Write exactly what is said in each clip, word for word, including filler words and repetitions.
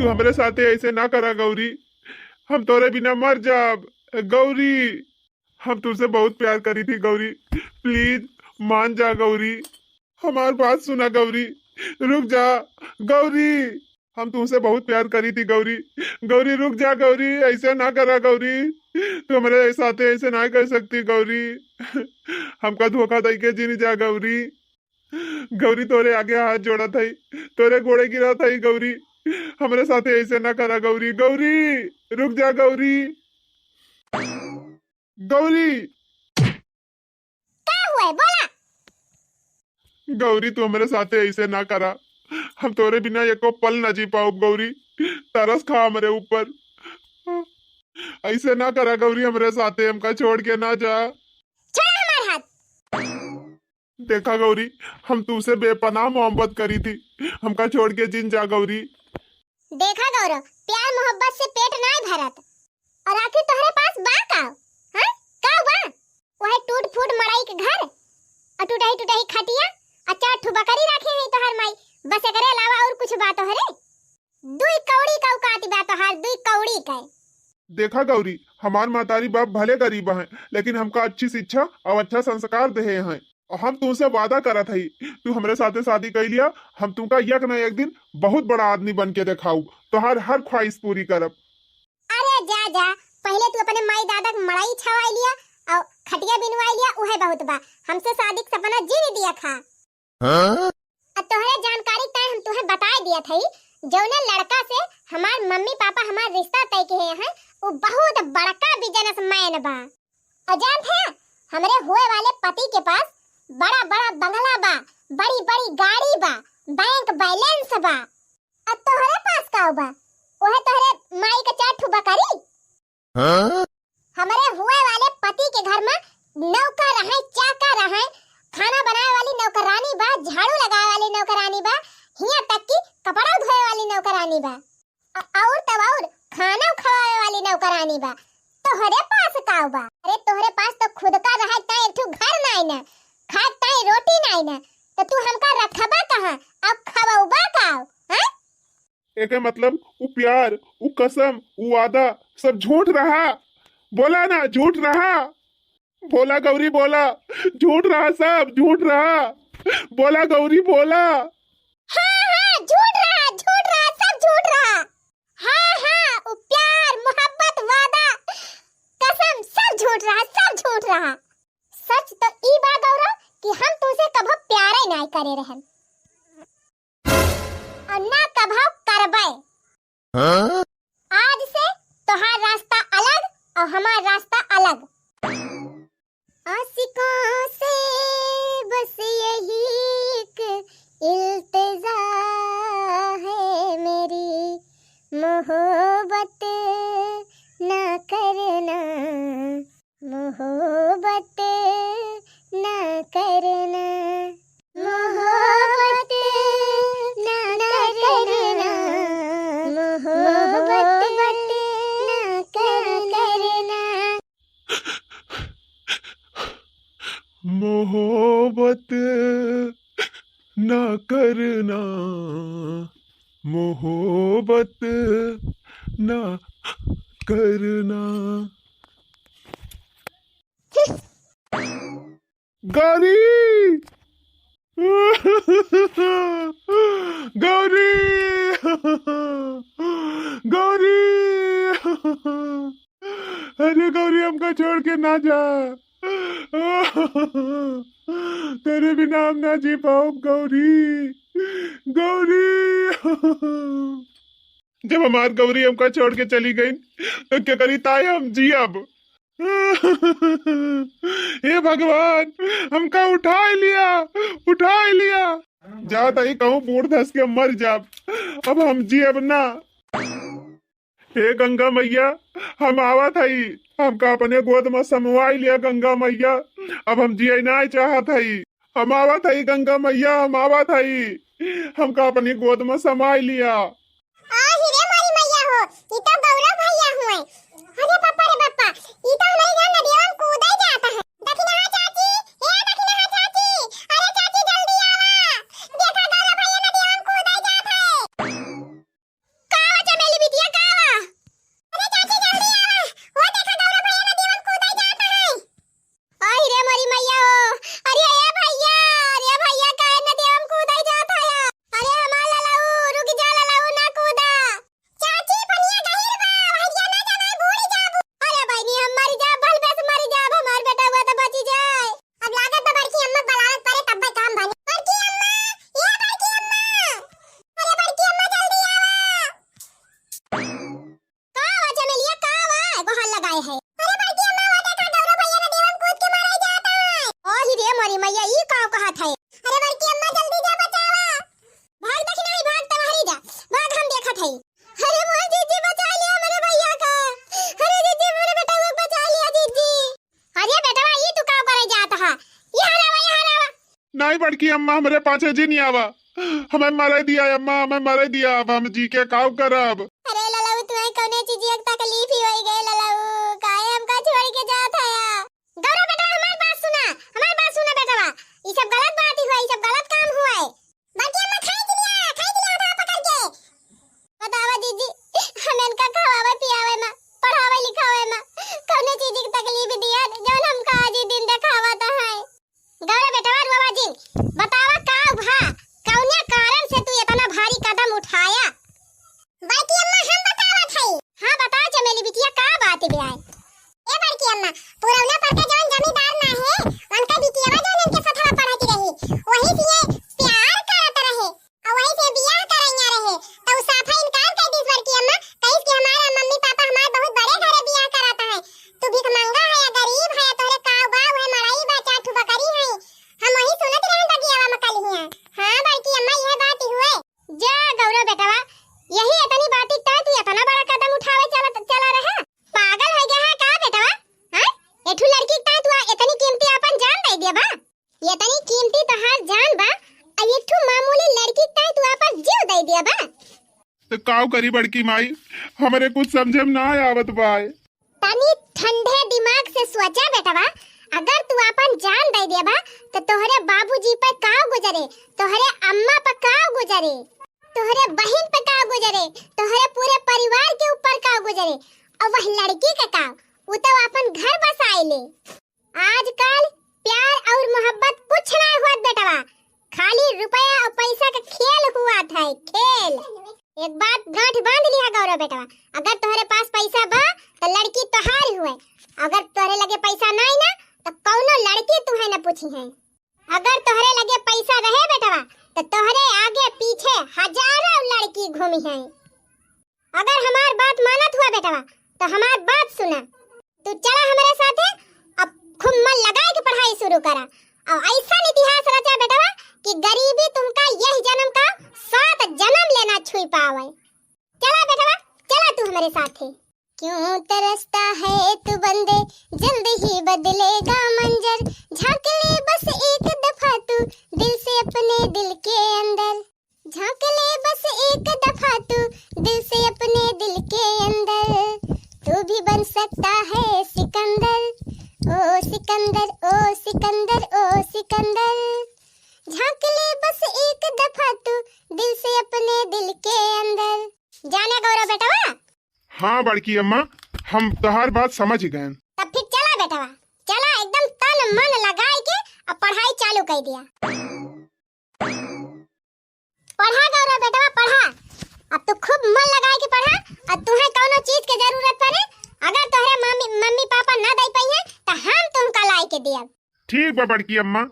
तू हमरे साथे ऐसे ना करा गौरी, हम तोरे बिना मर जाब। गौरी, हम तुमसे बहुत प्यार करी थी गौरी, please मान जा गौरी, हमार बात सुना गौरी, रुक जा गौरी, हम तुमसे बहुत प्यार करी थी गौरी। गौरी, रुक जा गौरी, ऐसे ना करा गौरी, तू हमरे साथे ऐसे ना कर सकती गौरी, हमका धोखा दई के जिन जा गौरी। गौरी, तोरे आगे हाथ जोड़ा थई, तोरे गोड़े गिरा थई गौरी, हमरे साथे ऐसे ना करा गौरी। गौरी, रुक जा गौरी। गौरी, का हुआ है? बोला। गौरी, तू हमरे साथे ऐसे ना करा, हम तोरे बिना एको पल ना जी पाउब गौरी, तरस खा हमरे ऊपर, ऐसे ना करा गौरी हमरे साथे, हमका छोड़ के ना जा। छोड़ा हमार हाथ। देखा गौरी, हम तुमसे बेपनाह मोहब्बत करी थी, हमका छोड़ के जिन जा गौरी। देखा गौरव, प्यार मोहब्बत से पेट नाय भरत। और आखिर तोहरे पास बा का? हाँ? का बा? वह टूट फूट मड़ई के घर, और टूटही टूटही खटिया, और चार ठो बकरी रखे हैं तोहर माई, बस एकरे अलावा और कुछ बा तोहरे? दुई कौड़ी का औकात बा तोहार, दुई कौड़ी के। देखा गौरी, हमार महतारी बाप भले गरीब हैं, लेकिन हमका अच्छी शिक्षा और अच्छा संस्कार देहे हैं। और हम तुमसे वादा करत हई, तू हमरे साथे शादी कर लिया, हम तुमका एक न एक दिन बहुत बड़ा आदमी बन के देखाऊ, तोहार हर ख्वाहिश पूरी करब। अरे जा जा, पहले तू अपने माई दादा के मड़ई छवाई लिया और खटिया बिनवाई लिया, उहे बहुत बा। हमसे शादी के सपना जीन दिया खा। हाँ? आ तोहरे जानकारी ताई हम तुहे बताए दिया थई, जौने लड़का से हमार मम्मी पापा हमार रिश्ता तय किहे हैं, वो बहुत बड़का बिजनेसमैन बा। और जानत है, हमरे हुए वाले पति के पास बड़ा बड़ा बंगला बा, बड़ी बड़ी गाड़ी बा, बैंक बैलेंस बा। और तोहरे पास का बा? ओहे तोहरे माई के चार ठो बकरी। हाँ? हमरे हुए वाले पति के घर में नौकर रहे, चाकर रहे, खाना बनावे वाली नौकरानी बा, झाड़ू लगावे वाली नौकरानी बा, हियां तक कि कपड़ा धोए वाली नौकरानी बा, अ-, और तब और खाना खवावे वाली नौकरानी बा। तोहरे पास का बा? अरे तोहरे पास तो खुद का रहे ताई एक ठो घर नाई ना, खाए ताई रोटी नाई ना, तो तू हमका रखबा कहाँ और खवबा का? हाँ? एके मतलब उ प्यार, उ कसम, उ वादा सब झूठ रहा। बोला ना, झूठ रहा। बोला गौरी, बोला, झूठ रहा, सब झूठ रहा। बोला गौरी, बोला। हाँ, हाँ, झूठ रहा, झूठ रहा, सब झूठ रहा। हाँ, हाँ, उ प्यार, मोहब्बत, वादा, कसम, सब झूठ रहा, सब झूठ रहा। सच तो ई बा गौरव कि हम तुमसे कभो प्यारे नाय करे रहन। और ना कभो करबे। हाँ? आज से तोहार रास्ता अलग और हमार रास्ता अलग। आशिकों से बस यही एक इल्तिजा है मेरी, मोहब्बत ना करना। मोहब्बत ना करना, मोहब्बत ना करना, मोहब्बत ना करना। मोहब्बत ना करना, मोहब्बत ना करना। गौरी! गौरी! गौरी! अरे गौरी, हमका छोड़ के ना जा। तेरे बिना हम ना जी पाउब गौरी। गौरी! जब हमार गौरी हमका छोड़ के चली गई, तो क्या करी ताई हम जियब? हे भगवान, हमका उठाई लिया, उठाई लिया। जा ताई कहूँ बूड़ धस के मर जाब, अब हम जियब ना। हे गंगा मैया, हम आवत हई, हमका अपने गोद में समवाई लिया गंगा मैया, अब हम जिए ना चाहत हई। हम आवत हई गंगा मैया, हम आवत हई, हमका अपनी गोद में समाई लिया। आ, हिरे मोरी मैया हो, ई तो गौरव भैया हुए। अरे बापा रे बापा, ई तो हमारे गांव नदिया में कूदे जाता है। दखिनहा चाची, ए दखिनहा चाची, अरे चाची जल्दी आवा, देखा गौरव भैया नदिया में कूदे जात है। का वजह बड़की अम्मा, हमरे पाछे जिन आवा, हमें मरे दिया अम्मा, हमें मरे दिया, अब हम जी के काव करब? अरे ललऊ, तुम्हें कौने चीज एक तकलीफ ही होई गई ललऊ, काहे हमका छोड़ के जात है? गौरव बेटवा, हमार बात सुना, हमार बात सुना बेटवा, ई सब गलत बात ही हुआ, ई सब गलत काम हुआ है। बड़की अम्मा, खाई के लिया, खाई के लिया था पकड़ के। बतावा जीजी, हम इनका खवावे पियावे में, पढ़ावे लिखावे में कौने चीज की तकलीफ दिया, जौन हमका आज ही दिन देखावा था है? गौरव बेटवा, रोवा जिन, बतावा का भा, कौने कारण से तू इतना भारी कदम उठाया? बड़की अम्मा, हम बतावत हई। हाँ, बताओ चमेली बिटिया, का बात बे आए? ए बड़की अम्मा, पुरौना पर के जौन जमींदार ना है, उनका बिटियावा जौन इनके सथवा पढ़त रही, वही से ये प्यार करत रहे, और वही से बियाह करैया रहे, तो उ साफा इनकार कर दीस बड़की अम्मा, कहिस कि हमारा मम्मी पापा हमार बहुत बड़े घरे बियाह कराता है, तू भिखमंगा है या गरीब है, तोहरे काव बा, उहे मड़ई बा, चार ठो बकरी है, हम वही सुनत रहन बगियावा में कलिया। हाँ बड़की अम्मा, यह बात ही हुए। जा गौरव बेटवा, यही इतनी बात ही तय तू इतना बड़ा कदम उठावे चला, चला रहे? पागल हो गया है का बेटवा? हाँ? एठू लड़की का तू इतनी कीमती अपन जान दे दिया बा? इतनी कीमती तोहार जान बा, आ एठू मामूली लड़की का तू अपन जीव दे दिया बा? तो काव करी बड़की माई, हमरे कुछ समझे में ना आवत बा। तनी ठंडे दिमाग से सोचा बेटवा, अगर तू अपन जान दे देबा, तो तोहरे बाबूजी पे का गुजरे, तोहरे अम्मा पे का गुजरे, तोहरे बहिन पे का गुजरे, तोहरे पूरे परिवार के ऊपर का गुजरे, और वह लड़की के का, उ तो अपन घर बसाए ले। आजकल प्यार और मोहब्बत कुछ ना हुआ बेटवा, खाली रुपया और पैसा का खेल हुआ था, खेल। एक बात गांठ बांध लिया गौरव बेटवा, अगर तोहरे पास पैसा बा तो लड़की तोहार हुए, अगर तोहरे लगे पैसा नाई ना तो कौनो लड़की तुहे न पूछी है। अगर तोहरे लगे पैसा रहे बेटवा तो तोहरे आगे पीछे हजारों लड़की घूमी है। अगर हमार बात मानत हुआ बेटवा तो हमार बात सुना, तू चला हमरे साथे, अब खूब मन लगाए के पढ़ाई शुरू करा। और ऐसा इतिहास रचा बेटवा कि गरीबी तुमका यह जन्म का सात जन्म लेना छुई पावे। चला बेटवा, चला तू हमरे साथे। क्यों तरसता है तू बंदे, जल्द ही बदलेगा मंजर, झांक ले बस एक दफा तू दिल से अपने दिल के अंदर। झांक ले बस एक दफा तू दिल से अपने दिल के अंदर, तू भी बन सकता है सिकंदर, ओ सिकंदर, ओ सिकंदर, ओ सिकंदर। झांक ले बस एक दफा तू दिल से अपने दिल के अंदर। जाने गौरव बेटवा? हाँ बड़की अम्मा, हम तोहार बात समझ गए। तब फिर चला बेटवा, चला एकदम तन मन लगाए के अब पढ़ाई चालू कर दिया। पढ़ा गौरव बेटवा, पढ़ा। अब तू खूब मन लगाए के पढ़ा। अब तुहे कौनो चीज के जरूरत पड़े, अगर तोहरे मम्मी, मम्मी पापा ना दे पाइए तो हम तुमका लाई के दियब। ठीक बा बड़की अम्मा।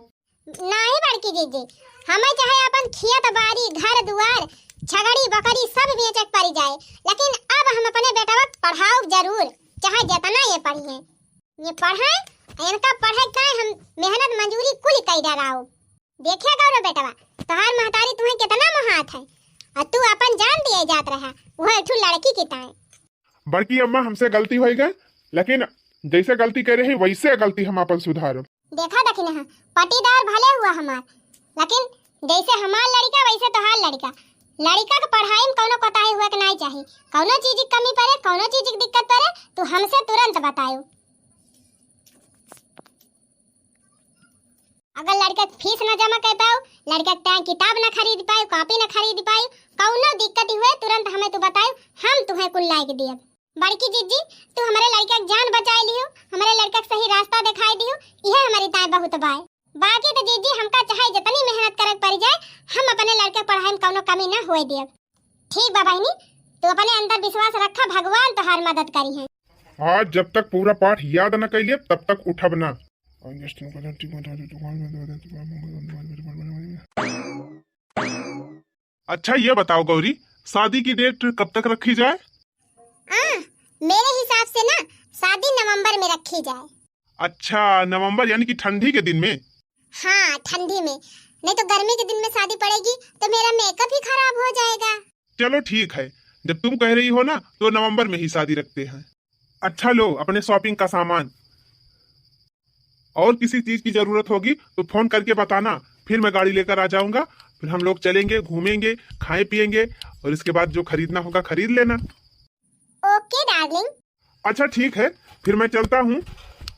नाही बड़की जीजी, हमें चाहे अपन खेत बाड़ी, घर दुआर, छगड़ी बकरी सब बेचे के पड़ जाए, लेकिन अब हम अपने बेटवा के पढ़ाओ जरूर, चाहे जितना ये पढ़िए। ये पढ़े, इनका पढ़े का हम मेहनत मजूरी कुल कई डराओ। देखिए गौरव बेटवा, तोहार महतारी तुम्हें कितना मोहात है, और तू अपन जान दिए जात रहा, वह एक ठो लड़की की ताए। बड़की अम्मा, हमसे गलती हो गई, लेकिन जैसे गलती करे ही वैसे गलती हम अपन सुधारब। देखा दखिनहा, पटीदार भले हुआ हमार, लेकिन जैसे हमार लड़का वैसे तोहार लड़का। लड़का के पढ़ाई में कौनो कोताही हुए के नाई चाही। कौनो चीज की कमी पड़े, कौनो चीज की दिक्कत पड़े, तू हमसे तुरंत बतायो। अगर लड़का के फीस ना जमा कर पाओ, लड़का के टाइम किताब ना खरीद पाओ, कॉपी ना खरीद पाओ, कौनो दिक्कत हुए तुरंत हमें तू बताओ, हम तुम्हें कुल लाई के दियब। बड़की जीजी, तू हमरे लड़का के जान बचाए लियो, हमरे लड़का के सही रास्ता दिखाई दियो, इहे हमारी ताए बहुत बाय। बाकी तो जीजी हमका चाहे जितनी मेहनत करे के पड़ जाए, हम अपने लड़के के पढ़ाई में कौनो कमी ना होए दियब। ठीक बा बहिनी, तू अपने अंदर विश्वास रखा, भगवान तोहार मदद करी है। आज जब तक पूरा पाठ याद न कैलिए तब तक उठब ना। अच्छा ये बताओ गौरी, शादी की डेट कब तक रखी जाए? आ, मेरे हिसाब से ना शादी नवंबर में रखी जाए। अच्छा, नवंबर यानी कि ठंडी के दिन में? हाँ, ठंडी में, नहीं तो गर्मी के दिन में शादी पड़ेगी तो मेरा मेकअप ही खराब हो जाएगा। चलो ठीक है, जब तुम कह रही हो ना तो नवंबर में ही शादी रखते हैं। अच्छा लो अपने शॉपिंग का सामान, और किसी चीज की जरूरत होगी तो फोन करके बताना, फिर मैं गाड़ी लेकर आ जाऊंगा। फिर हम लोग चलेंगे, घूमेंगे, खाएं पिएंगे, और इसके बाद जो खरीदना होगा खरीद लेना। ओके डार्लिंग। अच्छा ठीक है, फिर मैं चलता हूँ।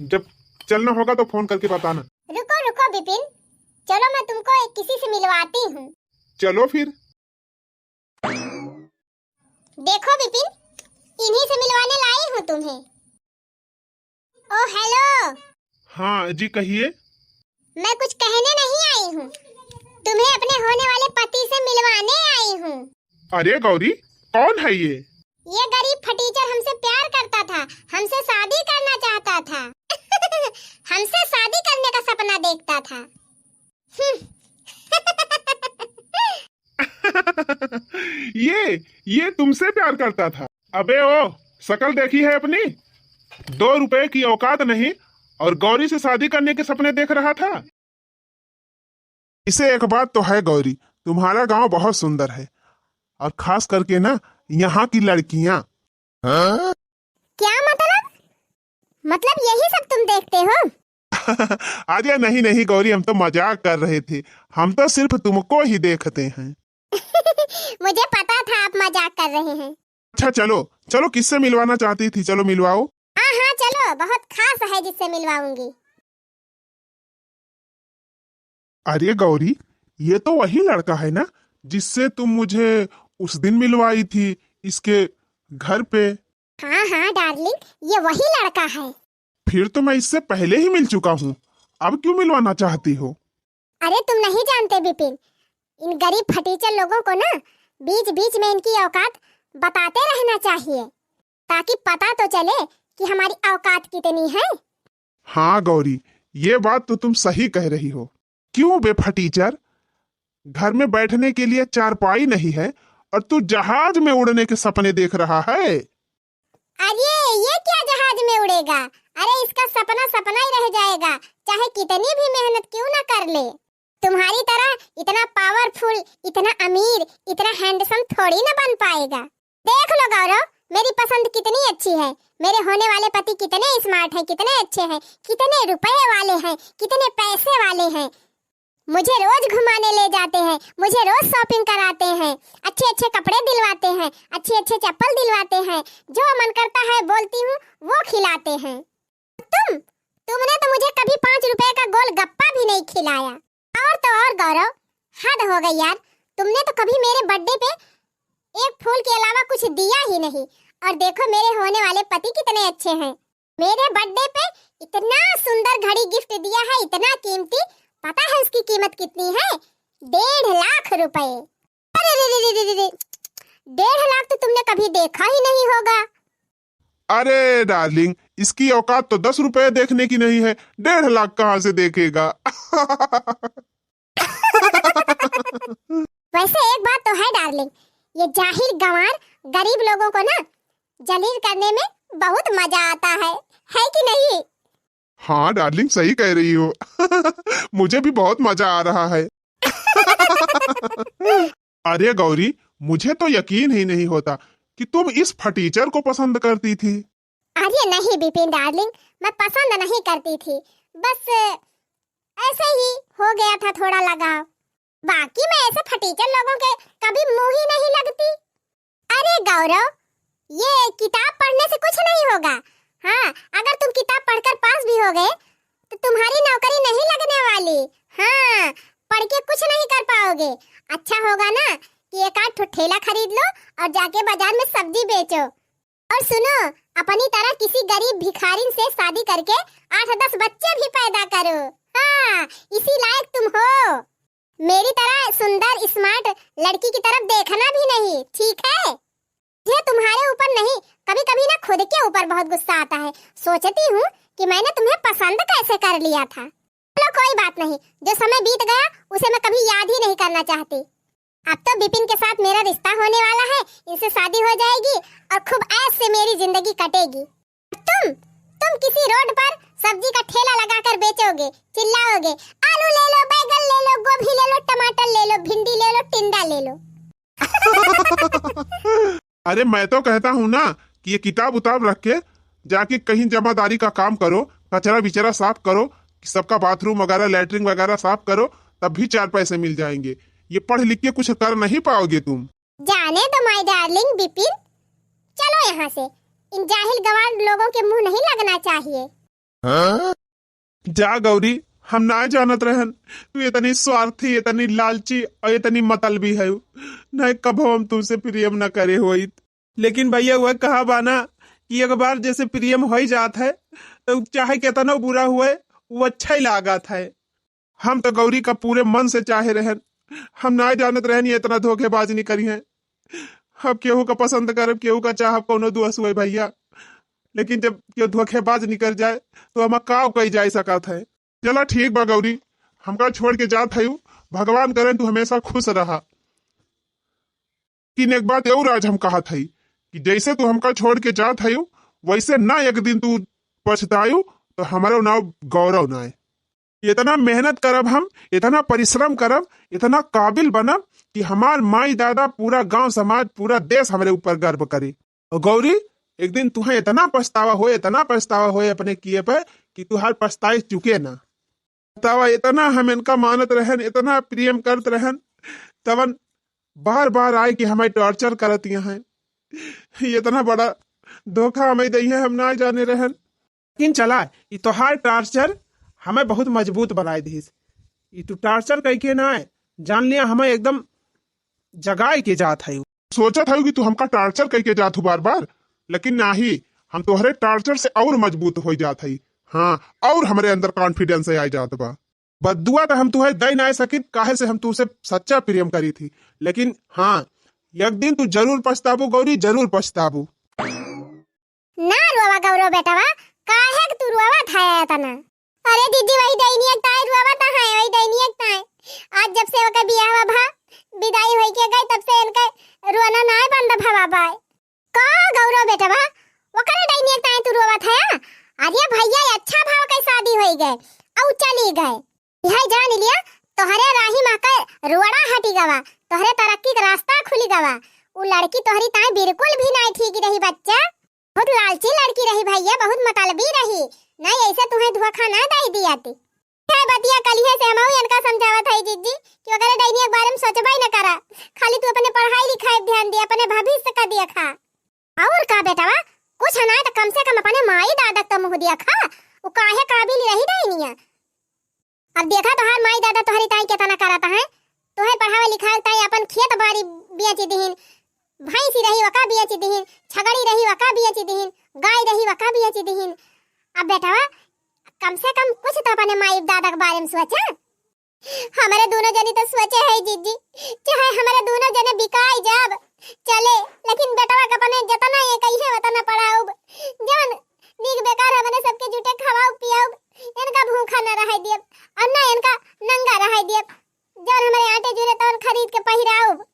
जब चलना होगा तो फोन करके बताना। रुको रुको बिपिन, चलो मैं तुमको एक किसी से मिलवाती हूँ। चलो फिर। देखो बिपिन, इन्हीं से मिलवाने लाई हूँ तुम्हें। ओ हेलो। हाँ जी, कहिए। मैं कुछ कहने नहीं आई हूँ, तुम्हें अपने होने वाले पति से मिलवाने आई हूँ। अरे गौरी, कौन है ये? ये गरीब फटीचर हमसे प्यार करता था, हमसे शादी करना चाहता था। हमसे शादी करने का सपना देखता था। हम्म। ये ये तुमसे प्यार करता था? अबे ओ, शकल देखी है अपनी? दो रुपए की औकात नहीं और गौरी से शादी करने के सपने देख रहा था। इसे एक बात तो है गौरी, तुम्हारा गांव बहुत सुंदर है, और खास करके ना यहाँ की लड़कियां। क्या मतलब? मतलब यही सब तुम देखते हो? अरे नहीं नहीं गौरी, हम तो मजाक कर रहे थे, हम तो सिर्फ तुमको ही देखते हैं। मुझे पता था आप मजाक कर रहे हैं। अच्छा चलो चलो, किससे मिलवाना चाहती थी, चलो मिलवाओ। हाँ हाँ चलो, बहुत खास है जिससे मिलवाऊंगी। अरे गौरी, ये तो वही लड़का है ना जिससे तुम मुझे उस दिन मिलवाई थी इसके घर पे? हाँ हाँ डार्लिंग, ये वही लड़का है। फिर तो मैं इससे पहले ही मिल चुका हूँ, अब क्यों मिलवाना चाहती हो? अरे तुम नहीं जानते बिपिन, इन गरीब फटीचर लोगों को ना बीच बीच में इनकी औकात बताते रहना चाहिए, ताकि पता तो चले कि हमारी औकात कितनी है। हाँ गौरी, ये बात तो तुम सही कह रही हो। क्यों बे फटीचर, घर में बैठने के लिए चारपाई नहीं है और तू जहाज में उड़ने के सपने देख रहा है? अरे ये क्या जहाज में उड़ेगा? अरे इसका सपना सपना ही रह जाएगा, चाहे कितनी भी मेहनत क्यों ना कर ले। तुम्हारी तरह इतना पावरफुल, इतना अमीर, इतना हैंडसम थोड़ी ना बन पाएगा। देख लो गौरव, मेरी पसंद कितनी अच्छी है, मेरे होने वाले पति कितने स्मार्ट हैं, कितने अच्छे हैं, कितने रुपए वाले हैं, कितने पैसे वाले हैं। मुझे रोज घुमाने ले जाते हैं, मुझे रोज शॉपिंग कराते हैं, अच्छे अच्छे कपड़े दिलवाते हैं, अच्छे अच्छे चप्पल दिलवाते हैं, जो मन करता है बोलती हूँ वो खिलाते हैं। तुम, तुमने तो मुझे कभी पाँच रुपए का गोलगप्पा भी नहीं खिलाया। और तो और गौरव, हद हो गई यार, तुमने तो कभी मेरे बर्थडे पे एक फूल के अलावा कुछ दिया ही नहीं। और देखो मेरे होने वाले पति कितने अच्छे हैं, मेरे बर्थडे पे इतना सुंदर घड़ी गिफ्ट दिया है, इतना कीमती। पता है उसकी कीमत कितनी है? डेढ़ लाख रुपए। अरे रे रे रे रे रे, डेढ़ लाख तो तुमने कभी देखा ही नहीं होगा। अरे डार्लिंग, इसकी औकात तो दस रुपए देखने की नहीं है, डेढ़ लाख कहाँ से देखेगा? वैसे एक बात तो है डार्लिंग, ये जाहिल गंवार गरीब लोगों को ना जलील करने में बहुत मजा आता है, है कि नहीं? हाँ डार्लिंग, सही कह रही हो। मुझे भी बहुत मजा आ रहा है। अरे गौरी, मुझे तो यकीन ही नहीं होता कि तुम इस फटीचर को पसंद करती थी। अरे नहीं बिपिन डार्लिंग, मैं पसंद नहीं करती थी, बस ऐसे ही हो गया था थोड़ा लगाव। बाकी मैं ऐसे फटीचर लोगों के कभी मुंह ही नहीं लगती। अरे गौरव, ये किताब पढ़ने से कुछ नहीं होगा। हाँ, अगर तुम किताब पढ़कर पास भी हो गए तो तुम्हारी नौकरी नहीं लगने वाली। हाँ, पढ़ के कुछ नहीं कर पाओगे। अच्छा होगा ना कि एक आध ठो ठेला खरीद लो और जाके बाजार में सब्जी बेचो। और सुनो, अपनी तरह किसी गरीब भिखारिन से शादी करके आठ दस बच्चे भी पैदा करो। हाँ, इसी लायक तुम हो। मेरी तरह सुंदर स्मार्ट लड़की की तरफ देखना भी नहीं, ठीक है? मुझे तुम्हारे ऊपर नहीं, कभी कभी ना खुद के ऊपर बहुत गुस्सा आता है। सोचती हूँ कि मैंने तुम्हें पसंद कैसे कर लिया था। चलो कोई बात नहीं, जो समय बीत गया उसे मैं कभी याद ही नहीं करना चाहती। अब तो बिपिन के साथ मेरा रिश्ता होने वाला है, इनसे शादी हो जाएगी और खूब ऐश से मेरी जिंदगी कटेगी। तुम तुम किसी रोड पर सब्जी का ठेला लगाकर बेचोगे, चिल्लाओगे, "आलू ले लो, बैगन ले लो, गोभी ले लो, टमाटर ले लो, भिंडी ले लो, टिंडा ले लो।" अरे मैं तो कहता हूँ ना कि ये किताब उताब रख के जाके कहीं जमादारी का काम करो, कचरा विचरा साफ करो, सबका बाथरूम वगैरह, लैट्रिन वगैरह साफ करो, तब भी चार पैसे मिल जाएंगे। ये पढ़ लिख के कुछ कर नहीं पाओगे तुम। जाने दो my darling बिपिन, चलो यहाँ से। इन जाहिल गंवार लोगों के मुंह नहीं लगना चाहिए। जा गौरी, हम ना जानत रहन तू इतनी स्वार्थी, इतनी लालची और इतनी मतलबी है। नहीं, कभो हम तुमसे प्रेम न करे होइत। लेकिन भैया, वह कहा बाना कि एक बार जैसे प्रेम हो ही जात है, तो चाहे कितना बुरा हुए, वो अच्छा ही लागत है। हम तो गौरी का पूरे मन से चाहे रहन, हम ना जानत रहन ये इतना धोखेबाज निकरी है। अब केहू का पसंद करब, केहू का चाहब, कौनो दोष हुए भैया, लेकिन जब केहू धोखेबाज निकल जाए, तो हम का कही जा सकत है। चला ठीक बा गौरी, हमका छोड़ के जात हयू, भगवान करें तू हमेशा खुश रहा। लेकिन एक बात और आज हम कहत हई कि जैसे तू हमका छोड़ के जात हयू, वैसे ना एक दिन तू पछतायू, तो हमारो नाव गौरव ना है। इतना मेहनत करब हम, इतना परिश्रम करब, इतना काबिल बनब कि हमार माई दादा, पूरा गांव समाज, पूरा देश हमरे ऊपर गर्व करे। और गौरी, एक दिन तुहें इतना पछतावा होए, इतना पछतावा होए अपने किए पे कि तू हर पछताए चुके ना। बतावा, इतना हम इनका मानत रहन, इतना प्रेम करत रहन, तवन बार बार आए कि हमें टॉर्चर करत यहाँ है। इतना बड़ा धोखा हमें दई है, हम ना जाने रहन। लेकिन चला, ई तोहार टॉर्चर हमें बहुत मजबूत बनाए दिहिस। ई तू टॉर्चर कह के ना है, जान लिया, हमें एकदम जगाए के जात है। सोचत है कि तू हमका टॉर्चर कह के जात हो बार बार, लेकिन नाही, हम तोहरे टॉर्चर से और मजबूत हो जात है। हाँ, और हमरे अंदर कॉन्फिडेंस आ जात बा। बद्दुआ तो हम तुहे दे ना सकित, काहे से हम तुसे सच्चा प्रेम करी थी। लेकिन हाँ, एक दिन तू जरूर पछताबू गौरी, जरूर पछताबू। ना रोवा गौरव बेटवा, काहे के तू रोवत है इतना? अरे दीदी, वही डैनिया के ताई रोवत है, वही डैनिया के ताई। आज जब से ओकर बियाह भा, विदाई होई के गई, तब से इनका रोना ना बंद भवा बाय। का गौरव बेटवा, ओकरे डैनिया के ताई तू रोवत है? अरे भैया, अच्छा भाव के शादी होई गए, औ चली गए। यह जान लिया, तोहरे राही मा के रोड़ा हटी गवा, तोहरे तरक्की के रास्ता खुली गवा। उ लड़की तोहरी ताई बिल्कुल भी नाई ठीक रही बच्चा। बहुत लालची लड़की रही भैया, बहुत मतलबी रही। नहीं ऐसे तुहे धोखा ना दे दिया थी। है बतिया कलिहे से हमहू इनका समझावत है जिज्जी कि ओकरे डैनिया के बारे में सोचबे न करा। खाली तू अपने पढ़ाई लिखाई पे ध्यान दे, अपने भविष्य का देखा। और का बेटवा, कुछ ना तो कम से कम अपने माई दादा तो मुँह देखा। उ काहे काबिल रही डैनिया। अब देखा तोहार माई दादा तोहरी ताई केतना करत हैं। तोहे पढ़ावे लिखावे ताई अपन खेत बाड़ी बेच दिहिन, भैंसी रही वका बेच दिहिन, छगड़ी रही वका बेच दिहिन, गाय रही वका बेच दिहिन। अब बेटवा, कम से कम कुछ तो अपने माई दादा के बारे में सोचा। हमरे दोनों जने तो सोचे है जिज्जी, चाहे हमरे दोनों जने बिकाई जाब, चले, लेकिन बेटवा के अपने जतना ये कही है उतना पढ़ाउब। जवन नीक बेकार हमरे सबके जुटे खवाउब पियाउब, इनका भूखा न रह दियब और न इनका नंगा रह दियब। जवन हमरे आटे जुरे तवन खरीद के पहिराउब।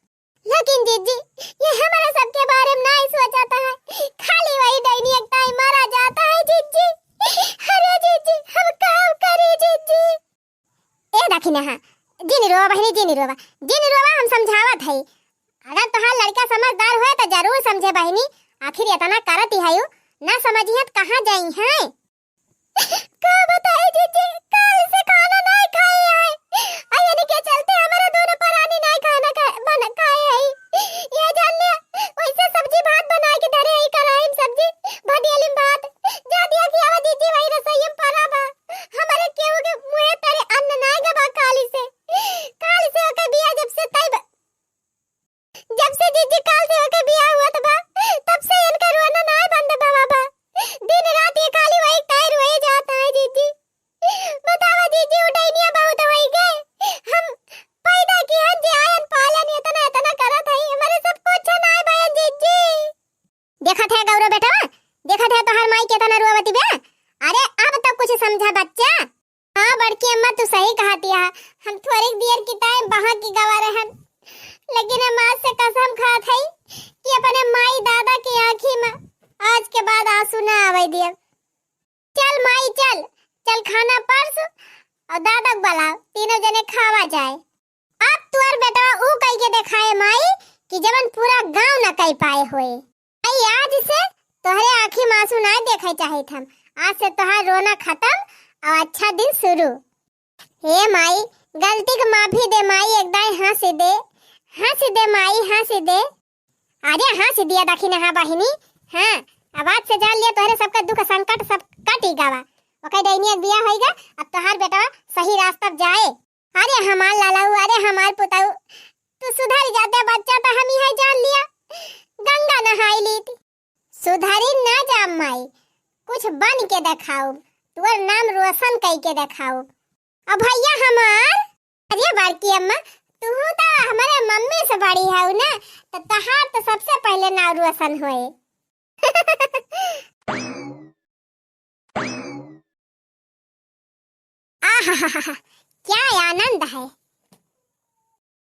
लेकिन जिज्जी, ये हमारा सबके बारे में नहीं सोचता है, खाली वही डैनी एक ताई मारा जाता है जिज्जी। अरे जिज्जी, हम का करी जिज्जी? ए दखिनहा, जिन रोवा बहिनी, जिन रोवा, जिन रोवा, हम समझावत है। अगर तोहार लड़का समझदार होए तो जरूर समझे बहिनी, आखिर इतना करत ही है, ना समझिए तो कहाँ जाई है? का बताई जिज्जी, काल से खाना नाय खाई है। आ इनके चलते हमारा दोनों परानी नाय खाना खा-, बन-, खाए है। ये जान लिया, वैसे सब्जी भात बना के धरे है, कराही में सब्जी, भदियली में भात। जा दिया कि आवा जिज्जी, वही रसोई में परा बा। हमारे केहू के मुँहे तरे अन्न नाय गवा काली से। काल से ओके बिया जब से तब जब से जिज्जी काल से ओके बियाह हुआ त बा, तब से इनका रोना नाय बंद भवा बा। दिन रात ये खाली वही ताई रोए जात है जिज्जी। बतावा जिज्जी, उ डैनिया बहुत होई गए। हम पैदा किहन जे आयन पालन इतना, इतना करत है, हमारे सब कुछ नाय बहन जिज्जी। देखत है गौरव बेटवा, देखत है तोहार माई केतना रोवती बे। अरे अब तो कुछ समझा बच्चा। हाँ बड़की अम्मा, तू सही कहतिया। हम थोड़िक देर की ताई बहा की गवा रहन, लेकिन हम आज से कसम खात हई कि अपने माई दादा के आँखी में आज के बाद आंसू ना आवे दियब। चल माई चल, चल खाना परस और दादा के बुलाओ, तीनों जने खावा जाए। अब तोर बेटवा ऊ कह के देखाए माई कि जवन पूरा गांव न कह पाए होए। माई, आज से तोहरे आँखी में आंसू ना देखे चाहित हम। आज से तोहार रोना खत्म और अच्छा दिन शुरू। हे माई, गलती क माफी दे माई, एक दाई हँसी दे, हँसी दे माई, हँसी दे। अरे हँसी दिया दखिनहा बहिनी, हाँ, अब आज से जान लिया तोहरे सबका दुख संकट सब कटी गवा। ओके डैनिया के बिया होइगा, अब तोहार बेटवा सही रास्ता पे जाए। अरे हमार लालाऊ, अरे हमार पुताऊ, तू सुधर जाते बच्चा तो हम यह जान लिया, गंगा नहाई ली थी। सुधरी ना जाम माई, कुछ बन के देखाउब, तोर नाम रोशन कई के देखाउब। अब भैया हमार, अरे बड़की अम्मा, तू तो हमारे मम्मी से बड़ी है ना, तो तहार तो सबसे पहले नाम रोशन होए। आहाहाहा, क्या आनंद है।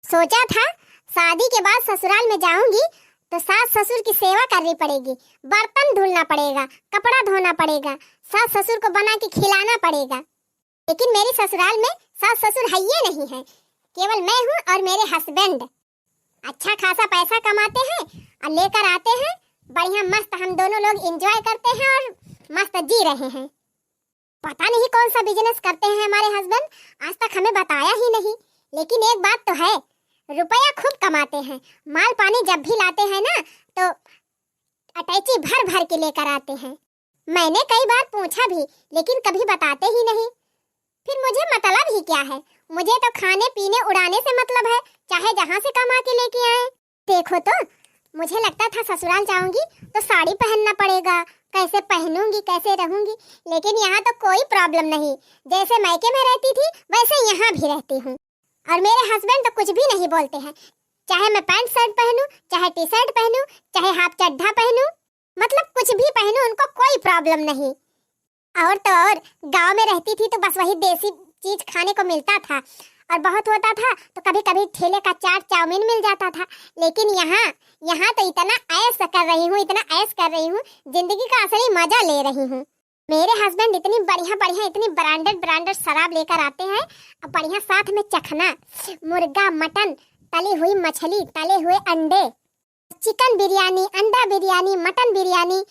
सोचा था शादी के बाद ससुराल में जाऊंगी तो सास ससुर की सेवा करनी पड़ेगी, बर्तन धुलना पड़ेगा, कपड़ा धोना पड़ेगा, सास ससुर को बना के खिलाना पड़ेगा। लेकिन मेरी ससुराल में सास ससुर है ये नहीं है, केवल मैं हूँ और मेरे हस्बैंड। अच्छा खासा पैसा कमाते हैं और लेकर आते हैं, बढ़िया मस्त हम दोनों लोग एंजॉय करते हैं और मस्त जी रहे हैं। पता नहीं कौन सा बिजनेस करते हैं हमारे हस्बैंड, आज तक हमें बताया ही नहीं। लेकिन एक बात तो है, रुपया खूब कमाते हैं, माल पानी जब भी लाते हैं ना तो अटैची भर भर के लेकर आते हैं। मैंने कई बार पूछा भी, लेकिन कभी बताते ही नहीं। फिर मुझे मतलब ही क्या है? मुझे तो खाने पीने उड़ाने से मतलब है, चाहे जहाँ से कमा के लेके आए। देखो तो, मुझे लगता था ससुराल जाऊंगी तो साड़ी पहनना पड़ेगा, कैसे पहनूंगी, कैसे रहूंगी, लेकिन यहाँ तो कोई प्रॉब्लम नहीं। जैसे मायके में रहती थी वैसे यहाँ भी रहती हूँ। और मेरे हस्बैंड तो कुछ भी नहीं बोलते हैं, चाहे मैं पैंट शर्ट पहनूं, चाहे टी शर्ट पहनूं, चाहे हाफ चड्ढा पहनूं, मतलब कुछ भी पहनूं, उनको कोई प्रॉब्लम नहीं। और तो और, गांव में रहती थी तो बस वही देसी चीज खाने को मिलता था, और बहुत होता था तो कभी कभी ठेले का चाट चाउमीन मिल जाता था। लेकिन यहाँ, यहाँ तो इतना ऐश कर रही हूँ, इतना ऐश कर रही हूँ, जिंदगी का असली मजा ले रही हूँ। मेरे हस्बैंड इतनी बढ़िया बढ़िया, इतनी ब्रांडेड ब्रांडेड शराब लेकर आते हैं, और बढ़िया साथ में चखना, मुर्गा, मटन, तली हुई मछली, तले हुए अंडे, चिकन बिरयानी, अंडा बिरयानी, मटन बिरयानी,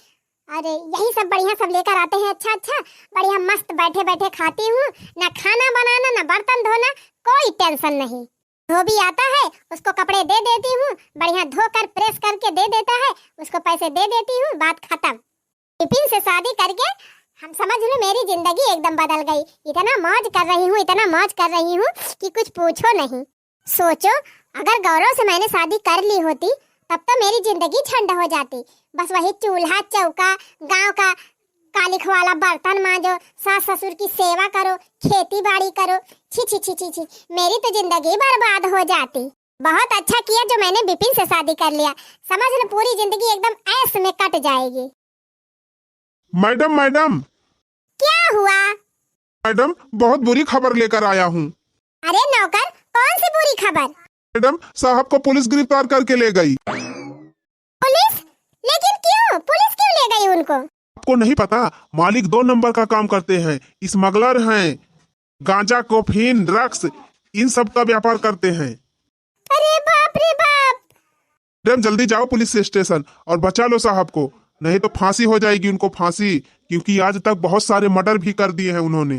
अरे यही सब बढ़िया सब लेकर आते हैं। अच्छा अच्छा, बढ़िया मस्त बैठे बैठे खाती हूँ, ना खाना बनाना, ना बर्तन धोना, कोई टेंशन नहीं। धोबी आता है, उसको कपड़े दे देती हूँ, बढ़िया धोकर प्रेस करके दे देता है, उसको पैसे दे देती हूँ, बात खत्म। विपिन से शादी करके हम, समझ लो, मेरी जिंदगी एकदम बदल गई। इतना मौज कर रही हूँ, इतना मौज कर रही हूँ कि कुछ पूछो नहीं। सोचो, अगर गौरव से मैंने शादी कर ली होती, तब तो मेरी जिंदगी झंड हो जाती। बस वही चूल्हा चौका, गांव का कालिख वाला बर्तन मांजो, सास ससुर की सेवा करो, खेती बाड़ी करो। छी छी छी छी छी, मेरी तो जिंदगी बर्बाद हो जाती। बहुत अच्छा किया जो मैंने विपिन से शादी कर लिया। समझ लो, पूरी जिंदगी एकदम ऐश में कट जाएगी। मैडम, मैडम। क्या हुआ? मैडम, बहुत बुरी खबर लेकर आया हूँ। अरे नौकर, कौन सी बुरी खबर? मैडम, साहब को पुलिस गिरफ्तार करके ले गई। पुलिस? लेकिन क्यों? पुलिस क्यों ले गई उनको? आपको नहीं पता, मालिक दो नंबर का काम करते हैं, स्मगलर हैं, गांजा, कोफीन, ड्रग्स, इन सब का व्यापार करते हैं। अरे बाप रे बाप। मैडम, जल्दी जाओ पुलिस स्टेशन और बचा लो साहब को, नहीं तो फांसी हो जाएगी उनको, फांसी, क्योंकि आज तक बहुत सारे मर्डर भी कर दिए हैं उन्होंने।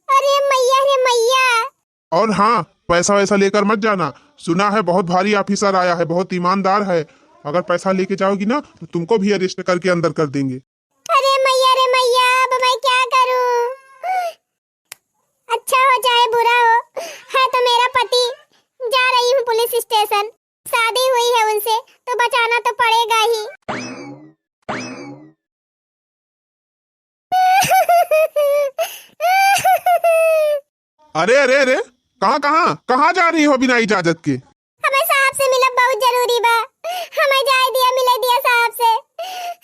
अरे मैया रे मैया। और हाँ, पैसा वैसा लेकर मत जाना, सुना है बहुत भारी ऑफिसर आया है, बहुत ईमानदार है, अगर पैसा लेके जाओगी ना तो तुमको भी अरेस्ट करके अंदर कर देंगे। अरे मैया रे मैया, अब मैं क्या करूं? अच्छा हो चाहे बुरा हो, है तो मेरा पति। जा रही हूँ पुलिस स्टेशन, शादी हुई है उनसे तो बचाना तो पड़ेगा ही। अरे, अरे, अरे, कहाँ, कहाँ, कहाँ जा रही हो बिना इजाजत के? हमें साहब से मिलब बहुत जरूरी बा, हमें जाए दिया, मिले दिया साहब से।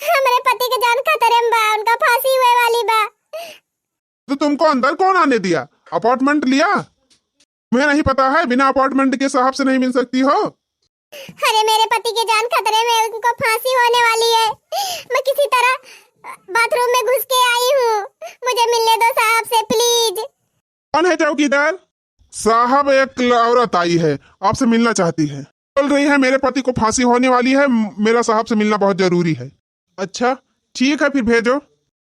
हमारे पति के जान खतरे में बा, उनका फांसी हुए वाली बा। तो तुमको अंदर कौन आने दिया? अपार्टमेंट लिया? तुम्हें नहीं पता है, बिना अपार्टमेंट के साहब से नहीं मिल सकती हो? अरे, मेरे पति की जान खतरे में, उनको फांसी होने वाली है। मैं किसी तरह बाथरूम में घुस के आई हूँ, मुझे मिलने दो साहब से, प्लीज। कौन है चौकीदार? साहब, एक ल-, औरत आई है, आपसे मिलना चाहती है। बोल रही है, मेरे पति को फांसी होने वाली है, म-, मेरा साहब से मिलना बहुत जरूरी है। अच्छा, ठीक है, फिर भेजो।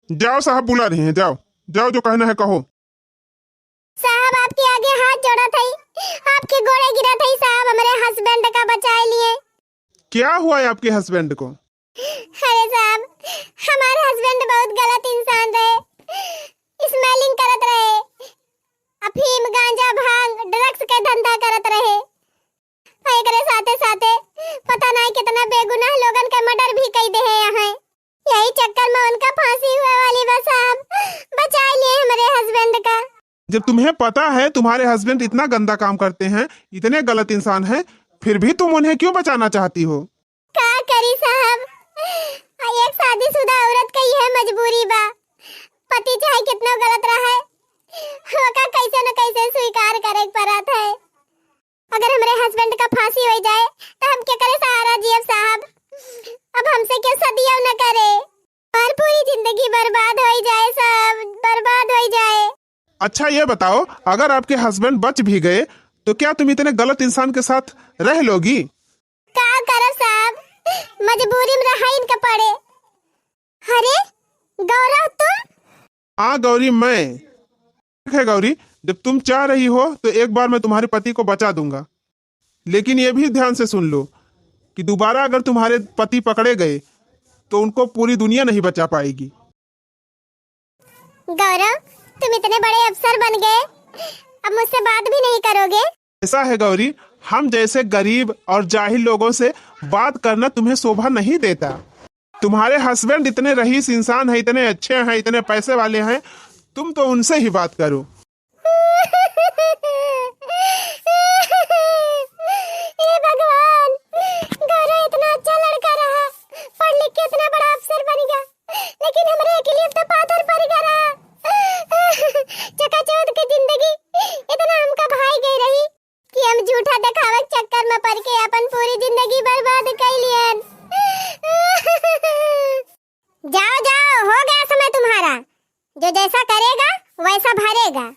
जाओ, साहब बुला रहे हैं, जाओ, जाओ, जो कहना है कहो। साहब, आपकी आगे हाथ जोड़त हई, आपके गोड़े गिरत हई साहब, हमरे husband का बचाए लिए। क्या हुआ है आपके husband को? अरे साहब, हमारे husband बहुत गलत इंसान रहे, smuggling करत रहे, अफीम, गांजा, भांग, drugs के धंधा करत रहे। और एकरे साथे साथे पता नहीं कितना बेगुनाह लोगन के murder भी कई देहे हैं। यही चक्कर में उनका फांसी हुए वाली बा साहब, बचाए लिए हमरे husband का। जब तुम्हें पता है तुम्हारे husband इतना गंदा काम करते हैं, इतने गलत इंसान हैं, फिर भी तुम उन्हें क्यों बचाना चाहती हो? का करी साहब, आ एक शादीशुदा औरत का यह मजबूरी बा। पति चाहे कितना गलत रहे, ओका कैसे न कैसे स्वीकार करे के पड़त है। अगर हमरे husband का फांसी हो जाए, तो हम केकरे सहारा जियब साहब? अब हमसे क्यों सदियों न करे? और पूरी जिंदगी बर्बाद हो जाए साहब, बर्बाद हो जाए। अच्छा, ये बताओ, अगर आपके husband बच भी गए, तो क्या तुम इतने गलत इंसान के साथ रह लोगी? का करब साहब, मजबूरी में रहाइन के पड़े। अरे गौरव, तुम? हाँ गौरी, मैं। ठीक है गौरी, जब तुम चाह रही हो तो एक बार मैं तुम्हारे पति को बचा दूंगा, लेकिन ये भी ध्यान से सुन लो कि दोबारा अगर तुम्हारे पति पकड़े गए तो उनको पूरी दुनिया नहीं बचा पाएगी। गौरव, तुम इतने बड़े अफसर बन गए, अब मुझसे बात भी नहीं करोगे? ऐसा है गौरी, हम जैसे गरीब और जाहिल लोगों से बात करना तुम्हें शोभा नहीं देता। तुम्हारे husband इतने रईस इंसान हैं, इतने अच्छे हैं, इतने पैसे वाले हैं, तुम तो उनसे ही बात करो। हे भगवान, गौरव इतना अच्छा लड़का रहा, पढ़ लिख के इतना बड़ा अफसर बन गया, लेकिन हमरे अकेले तो पाथर पड़ गया रहा। चकाचौंध के जिंदगी, इतना हमका भाई गई रही कि हम झूठा दिखावे के चक्कर में पड़ के अपन पूरी जिंदगी बर्बाद कर लियन। जाओ, जाओ, हो गया समय तुम्हारा। जो जैसा करेगा, वैसा भरेगा।